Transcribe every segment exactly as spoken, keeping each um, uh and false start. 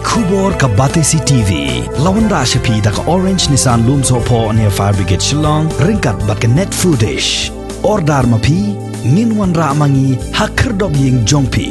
Khubor ka Batesi T V la wanrah sha phi da ka Orange Nissan Lumsohphoh near Fire Brigade Shillong ryngkat bad ka Net Foodish. Order ma phi, ngin wanrah ma ngi ha khyrdop ïing jong phi.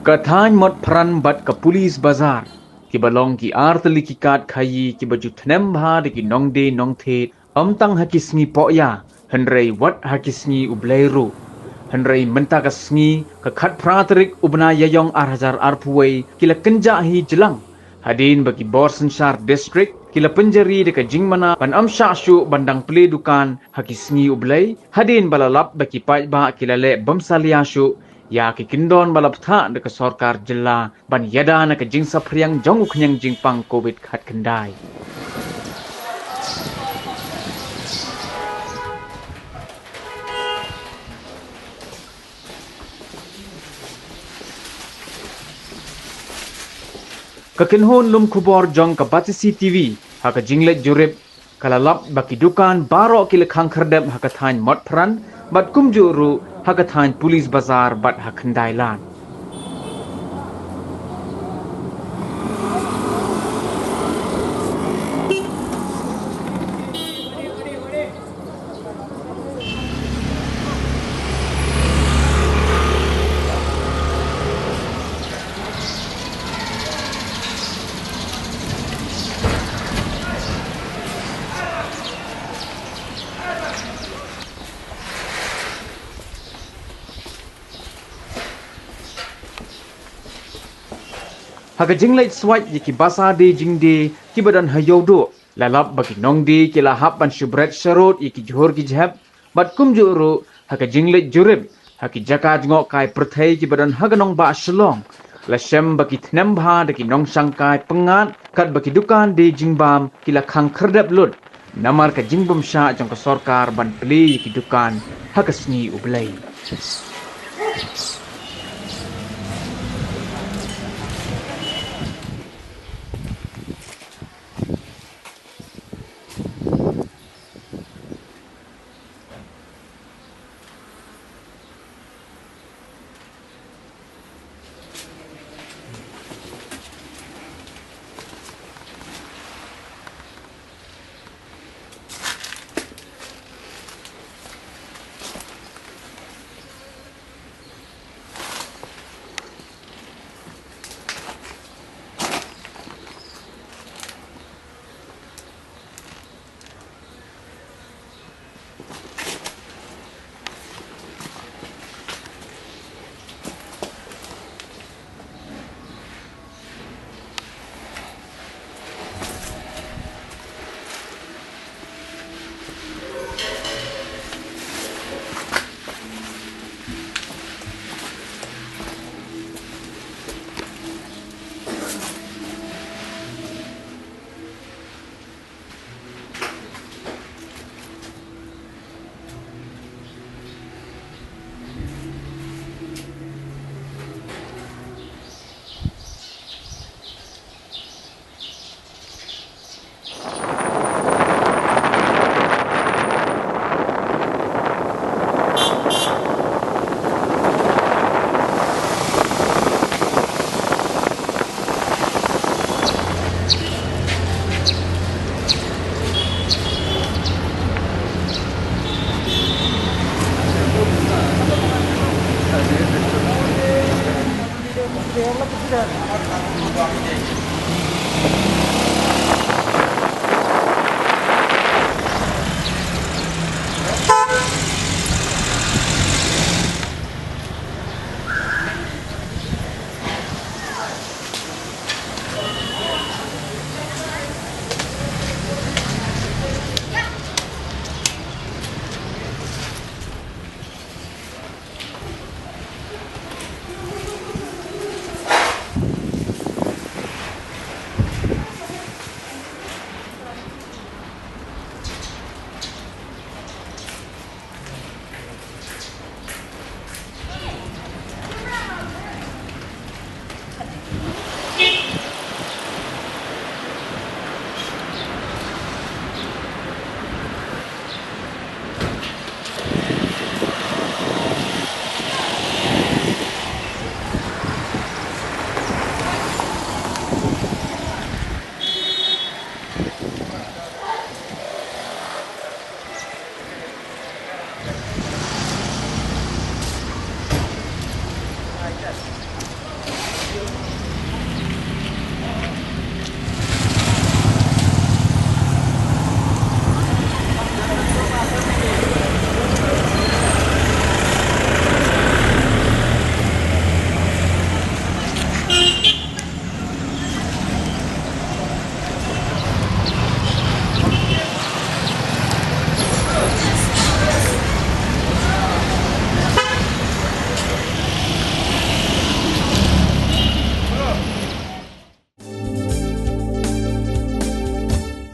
Ka thaiñ Motphran bad ka Police Bazar, kiba long ki ar tylli ki kad khaïi kiba ju thnem bha da ki nongdie nongthied, ym tang ha ki sngi Pohïa, hynrei wat ha ki sngi U Blei ruh. Hynrei mynta ka sngi, ka khatphra tarik u bnai Ïaïong ar hajar arphew wei, ki la kynjah hi jlang. Hadien ba ki bor synshar district ki la pynjari da ka jingmana ban ym shah shuh ban dang plie dukan ha ki sngi U Blei, hadien ba la lap ba ki paidbah ki la leh bym salia shuh ïa ki kyndon ba la bthah da ka sorkar jylla ban ïada na ka jingsaphriang jong u khñiang jingpang Covid khatkhyndai. Ka kynhun lum khubor jong ka Batesi T V, ha ka jingleit jurip, ka la lap ba ki dukan baroh ki la khang khyrdep ha ka thaiñ Motphran, bad kumjuh ruh ha ka thaiñ Police Bazar bad ha Khyndailad. Ha ka jingleit swait ïa ki basa die jingdie kiba don ha Ïewduh, la lap ba ki nongdie ki la hap ban shu bret sharud ïa ki jhur ki jhep, bad kumjuh ruh ha ka jingleit jurip ha ki jaka jngohkai pyrthei kiba don ha ka nongbah Shillong, la shem ba ki thnem bha da ki nongshangkai pyngngad, katba ki dukan die jingbam ki la khang khyrdep lut namar ka jingbymshah jong ka sorkar ban plie ïa ki dukan ha ka sngi U Blei.